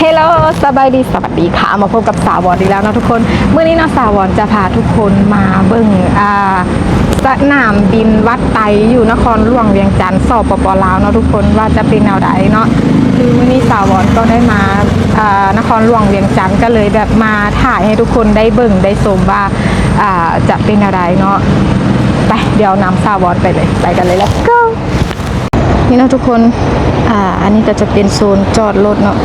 ເຮລໂລ ສະບາຍດີ ສະຫວັດດີຄ່ະ ມາພົບກັບສາວອນອີກແລ້ວເນາະທຸກຄົນ. ມື້ນີ້ເນາະ ສາວອນຈະພາທຸກຄົນມາເບິ່ງ ອ່າ ສະໜາມບິນວັດໄຕຢູ່ນະຄອນຫຼວງວຽງຈັນ ສປປ ລາວເນາະທຸກຄົນ ວ່າຈະເປັນແນວໃດເນາະ. ຄືມື້ນີ້ສາວອນກໍໄດ້ມາ ອ່າ ນະຄອນຫຼວງວຽງຈັນ ກໍເລີຍແບບມາຖ່າຍໃຫ້ທຸກຄົນໄດ້ເບິ່ງໄດ້ຊົມວ່າ ອ່າ ຈະເປັນແນວໃດເນາະ. ໄປ ດຽວນຳສາວອນໄປເລີຍ ໄປກັນເລີຍ let's go. ນີ້ເນາະທຸກຄົນ ອ່າ ອັນນີ້ກໍຈະເປັນໂຊນຈອດລົດເນາະ.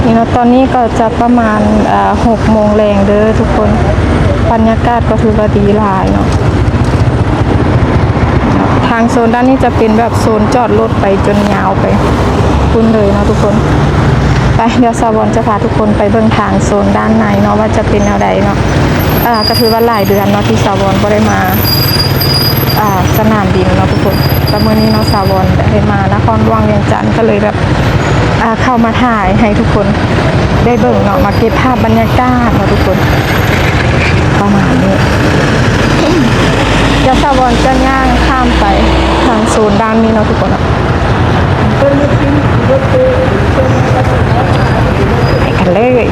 ນີ້ເນາະ ຕອນນີ້ກໍຈະປະມານ ເອີ ຫົກໂມງແລງເດີທຸກຄົນ. ບັນຍາກາດກໍຖືວ່າດີຫຼາຍເນາະ. ທາງໂຊນດ້ານນີ້ຈະເປັນແບບໂຊນຈອດລົດໄປຈົນຍາວໄປພຸ້ນເລີຍເນາະທຸກຄົນ. ໄປ ດຽວສາວອນຈະພາທຸກຄົນໄປເບິ່ງທາງໂຊນດ້ານໃນເນາະ ວ່າຈະເປັນແນວໃດເນາະ. ເອີ ກໍຖືວ່າຫຼາຍເດືອນເນາະທີ່ສາວອນບໍ່ໄດ້ມາ ອ່າ ສະໜາມບິນເນາະທຸກຄົນ. ແລ້ວມື້ນີ້ເນາະ ສາວອນໄດ້ມານະຄອນຫຼວງວຽງຈັນ ກໍເລີຍແບບ ອ່າ ເຂົ້າມາຖ່າຍໃຫ້ທຸກຄົນໄດ້ເບິ່ງເນາະ ມາເກັບພາບບັນຍາກາດເນາະທຸກຄົນ ປະມານນີ້. ດຽວສາວອນຈະຍ່າງຂ້າມໄປທາງໂຊນດ້ານນີ້ເນາະທຸກຄົນເນາະ ໄປກັນເລີຍ.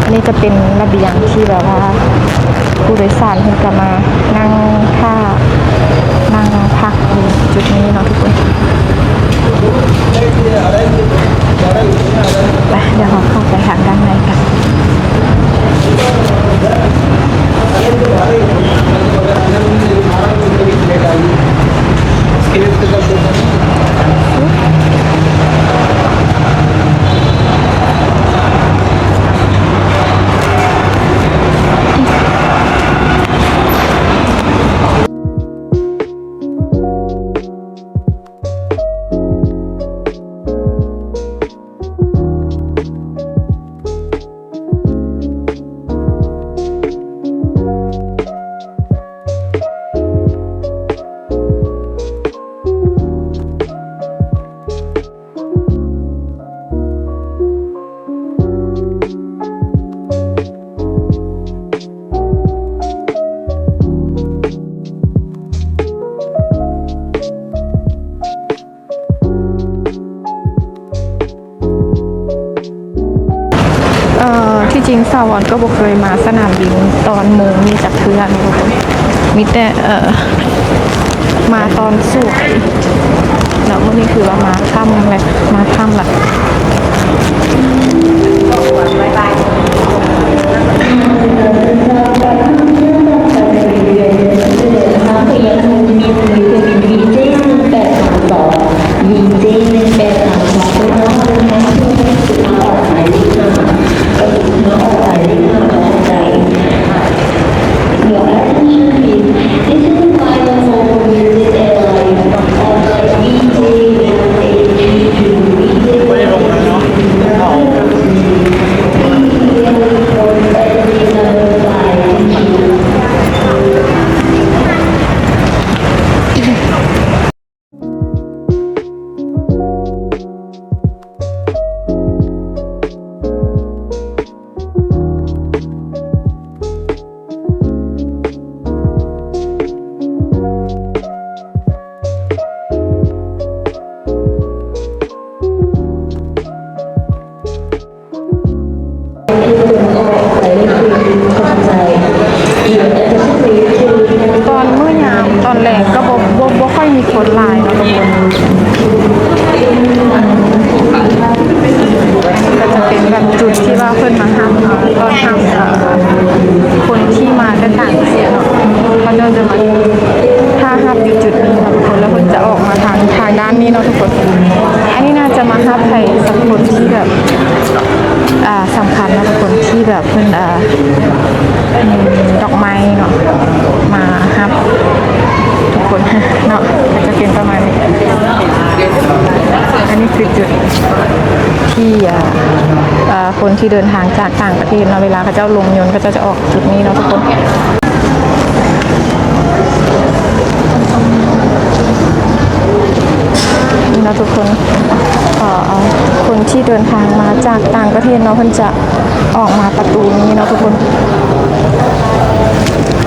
ອັນນີ້ຈະເປັນລະບຽງທີ່ແບບວ່າຜູ້ໂດຍສານເພິ່ນກໍມານັ່ງຖ້າ ນັ່ງພັກຢູ່ຈຸດນີ້ເນາະທຸກຄົນ. ໄປ ດຽວເຮົາເຂົ້າໄປທາງດ້ານໃນກັນ. ເອີ ທີ່ຈິງສາວອນກໍບໍ່ເຄີຍມາສະໜາມບິນຕອນໂມງນີ້ຈັກເທື່ອເນາະທຸກຄົນ ມີແຕ່ ເອີ ມາຕອນສວຍເນາະ. ມື້ນີ້ຄືວ່າມາຄ່ຳແຫຼະ ມາຄ່ຳລະ. ຕອນມື້ຍາມຕອນແລງກໍບໍ່ ບໍ່ ບໍ່ຄ່ອຍມີຄົນຫຼາຍເນາະທຸກຄົນ. ອັນນີ້ກໍຈະເປັນແບບຈຸດທີ່ວ່າເພິ່ນມາຮັບ ເອີ ຕ້ອນຮັບ ເອີ ຄົນທີ່ມາແຕ່ຕ່າງປະເທດເນາະ ເຂົາເຈົ້າຈະມາຖ້າຮັບຢູ່ຈຸດນີ້ເນາະທຸກຄົນ ແລ້ວເພິ່ນຈະອອກມາທາງ ທາງດ້ານນີ້ເນາະທຸກຄົນ. ອັນນີ້ໜ້າຈະມາຮັບໃຜສັກຄົນທີ່ແບບ ອ່າ ສຳຄັນເນາະທຸກຄົນ ທີ່ແບບເພິ່ນ ອ່າ ມີດອກໄມ້ເນາະ ມາຮັບທຸກຄົນເນາະ ກໍຈະເປັນປະມານນີ້. ອັນນີ້ຄືຈຸດທີ່ ອ່າ ອ່າ ຄົນທີ່ເດີນທາງຈາກຕ່າງປະເທດເນາະ ເວລາເຂົາເຈົ້າລົງຍົນ ເຂົາເຈົ້າຈະອອກຈຸດນີ້ເນາະທຸກຄົນ. ນີ້ເນາະທຸກຄົນ ເອີ ເອົາ ໂຄ ທີ່ເດີນທາງມາຈາກຕ່າງປະເທດເນາະ ເພິ່ນຈະອອກມາປະຕູນີ້ເນາະທຸກຄົນ,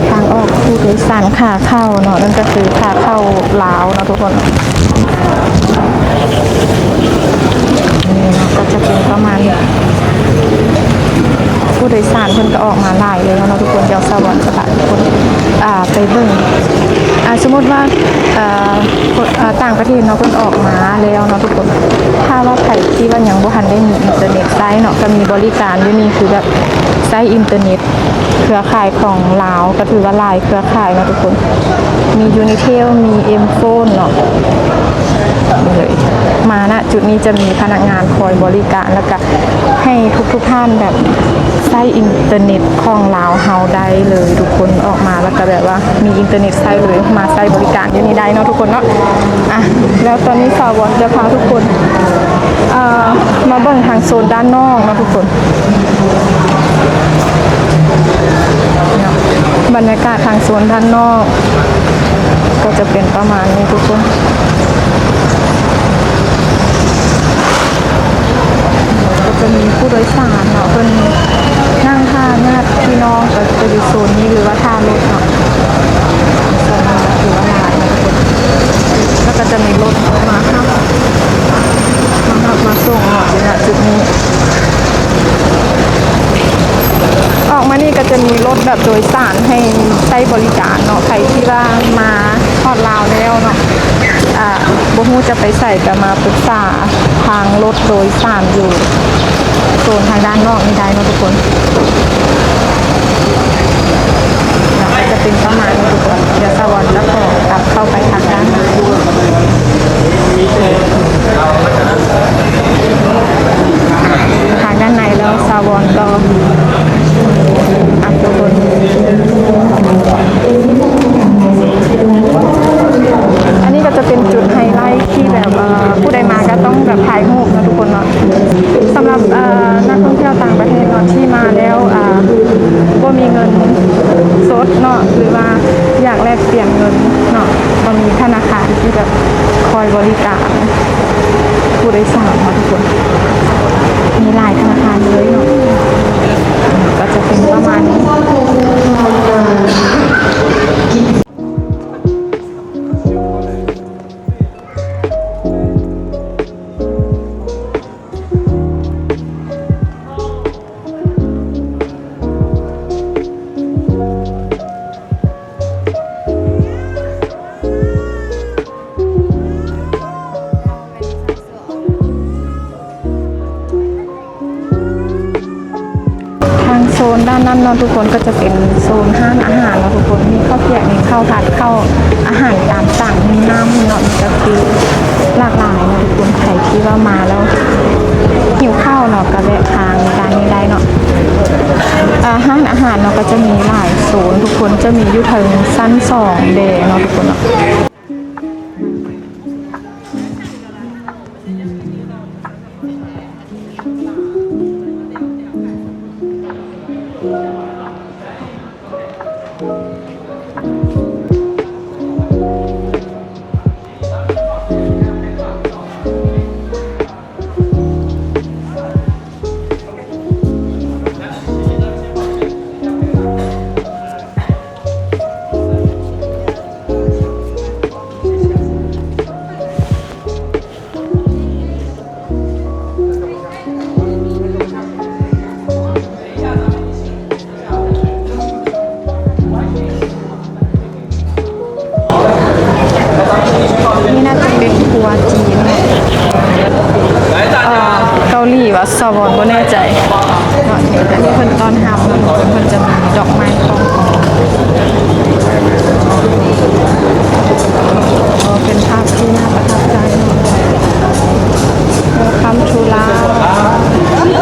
ທາງອອກຜູ້ໂດຍສານຂາເຂົ້າເນາະ, ນັ້ນກໍຄືຂາເຂົ້າລາວເນາະທຸກຄົນ. ນີ້ເນາະ ກໍຈະເປັນປະມານນີ້, ຜູ້ໂດຍສານເພິ່ນກໍອອກມາຫຼາຍແລ້ວເນາະທຸກຄົນ. ດຽວສາວອນຈະພາທຸກຄົນ ອ່າ ໄປເບິ່ງ ອ່າ ສົມມຸດວ່າ ເອີ ຄົນ ເອີ ຕ່າງປະເທດເນາະ ເພິ່ນອອກມາແລ້ວເນາະທຸກຄົນ. ຖ້າວ່າໃຜທີ່ວ່າຍັງບໍ່ທັນໄດ້ມີອິນເຕີເນັດໃຊ້ເນາະ ກໍມີບໍລິການຢູ່ນີ້ ຄືແບບໃຊ້ອິນເຕີເນັດເຄືອຂ່າຍຂອງລາວ ກໍຖືວ່າຫຼາຍເຄືອຂ່າຍເນາະທຸກຄົນ. ມີ Unitel ມີ M Phone ເນາະ. ມານະຈຸດນີ້ຈະມີພະນັກງານຄອຍບໍລິການ ແລ້ວກະໃຫ້ທຸກໆທ່ານແບບໃຊ້ອິນເຕີເນັດຂອງລາວເຮົາໄດ້ເລີຍທຸກຄົນ. ອອກມາແລ້ວກະແບບວ່າມີອິນເຕີເນັດໃຊ້ເລີຍ, ມາໃຊ້ບໍລິການຢູ່ນີ້ໄດ້ເນາະທຸກຄົນເນາະ. ອ່ະ ແລ້ວຕອນນີ້ສາວອນຈະພາທຸກຄົນ ເອີ ມາເບິ່ງທາງໂຊນດ້ານນອກເນາະທຸກຄົນ. ບັນຍາກາດທາງໂຊນດ້ານນອກກໍຈະເປັນປະມານນີ້ທຸກຄົນ, ກໍຈະມີຜູ້ໂດຍສານເນາະ ເພິ່ນນັ່ງຖ້າຍາດພີ່ນ້ອງ ກໍຈະຢູ່ໂຊນນີ້ ຫຼືວ່າຖ້າລົດເນາະ. ແລ້ວກໍຈະມີລົດມາຮັບ ມາຮັບມາສົ່ງເນາະ ຢູ່ ນະ ຈຸດນີ້. ອອກມານີ້ກໍຈະມີລົດແບບໂດຍສານໃຫ້ໃຊ້ບໍລິການເນາະ. ໃຜທີ່ວ່າມາຮອດລາວແລ້ວເນາະ ອ່າ ບໍ່ຮູ້ຈະໄປໃສ ກໍມາປຶກສາທາງລົດໂດຍສານຢູ່ໂຊນທາງດ້ານນອກນີ້ໄດ້ເນາະທຸກຄົນ. ກໍຈະເປັນປະມານນີ້ທຸກຄົນ. ດຽວສາວອນຈະຂໍກັບເຂົ້າໄປທາງດ້ານໃນ. ທາງດ້ານໃນແລ້ວສາວອນກໍ ອ່ະ ທຸກຄົນ ອັນນີ້ກໍຈະເປັນຈຸດໄຮໄລທີ່ແບບ ເອີ ຜູ້ໃດມາກໍຕ້ອງແບບຖ່າຍຮູບເນາະທຸກຄົນເນາະ. ສຳລັບ ເອີ ນັກທ່ອງທ່ຽວຕ່າງປະເທດເນາະ ທີ່ມາແລ້ວ ອ່າ ບໍ່ມີເງິນສົດເນາະ ຫຼືວ່າຢາກແລກປ່ຽນເງິນເນາະ ກໍມີທະນາຄານທີ່ແບບຄອຍບໍລິການຜູ້ໂດຍສານເນາະທຸກຄົນ. ມີຫຼາຍທະນາຄານເລີຍເນາະ, ກໍຈະເປັນປະມານນີ້. ທາງໂຊນດ້ານນັ້ນເນາະທຸກຄົນ ກໍຈະເປັນໂຊນຮ້ານອາຫານເນາະທຸກຄົນ, ມີເຂົ້າປຽກ ມີເຂົ້າຜັດ ເຂົ້າ ອາຫານຕາມສັ່ງ ມີນ້ຳເນາະ ມີກາເຟ ຫຼາກຫຼາຍເນາະທຸກຄົນ. ໃຜທີ່ວ່າມາແລ້ວຫິວເຂົ້າເນາະ ກໍແວະທາງດ້ານນີ້ໄດ້ເນາະ. ອາ ຮ້ານອາຫານເນາະ ກໍຈະມີຫຼາຍໂຊນທຸກຄົນ, ຈະມີຢູ່ເທິງຊັ້ນສອງແດ່ເນາະທຸກຄົນເນາະ. ນີ້ໜ້າຈະເປັນຄົວຈີນ ເອີ ເກົາຫຼີຫວາ ສາວອນບໍ່ແນ່ໃຈເນາະ. ອັນນີ້ເພິ່ນຕ້ອນຮັບ ເພິ່ນຈະມີດອກໄມ້ຂອງ ເປັນພາບທີ່ໜ້າປະທັບໃຈ. Welcome to Laos. ນີ້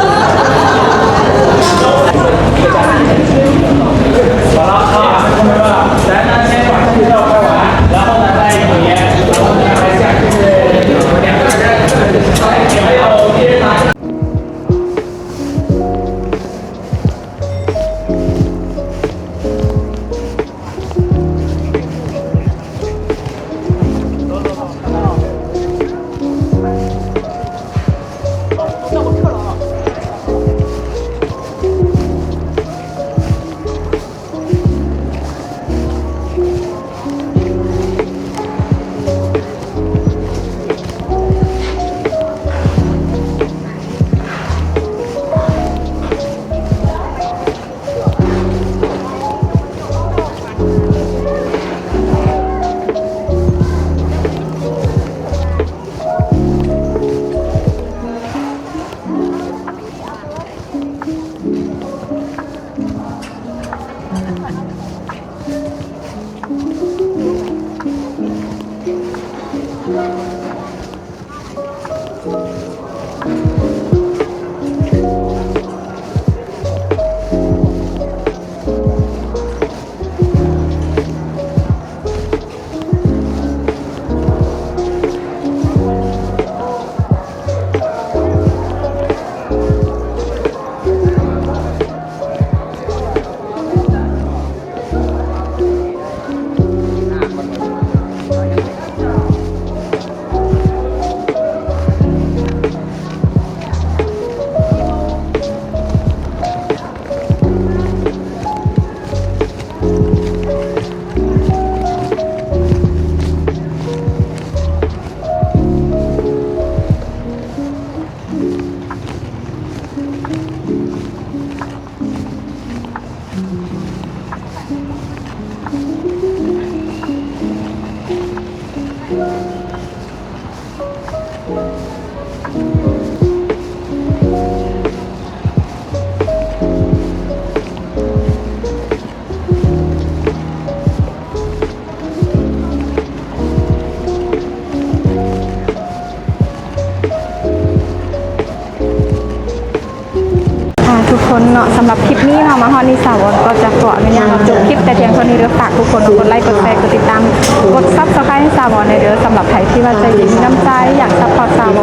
ເນາະ ສຳລັບຄລິບນີ້ເນາະ ມາຮອດນີ້ສາວອນກໍຈະຂໍອະນຸຍາດເນາະ ຈົບຄລິບແຕ່ພຽງເທົ່ານີ້ເດີ. ຝາກທຸກຄົນ ກົດໄລ ກົດແຊ ກົດຕິດຕາມ ກົດ Subscribe ໃຫ້ສາວອນແດ່ເດີ. ສຳລັບໃຜທີ່ວ່າໃຈດີມີນ້ຳໃຈ ຢາກ support ສາວອ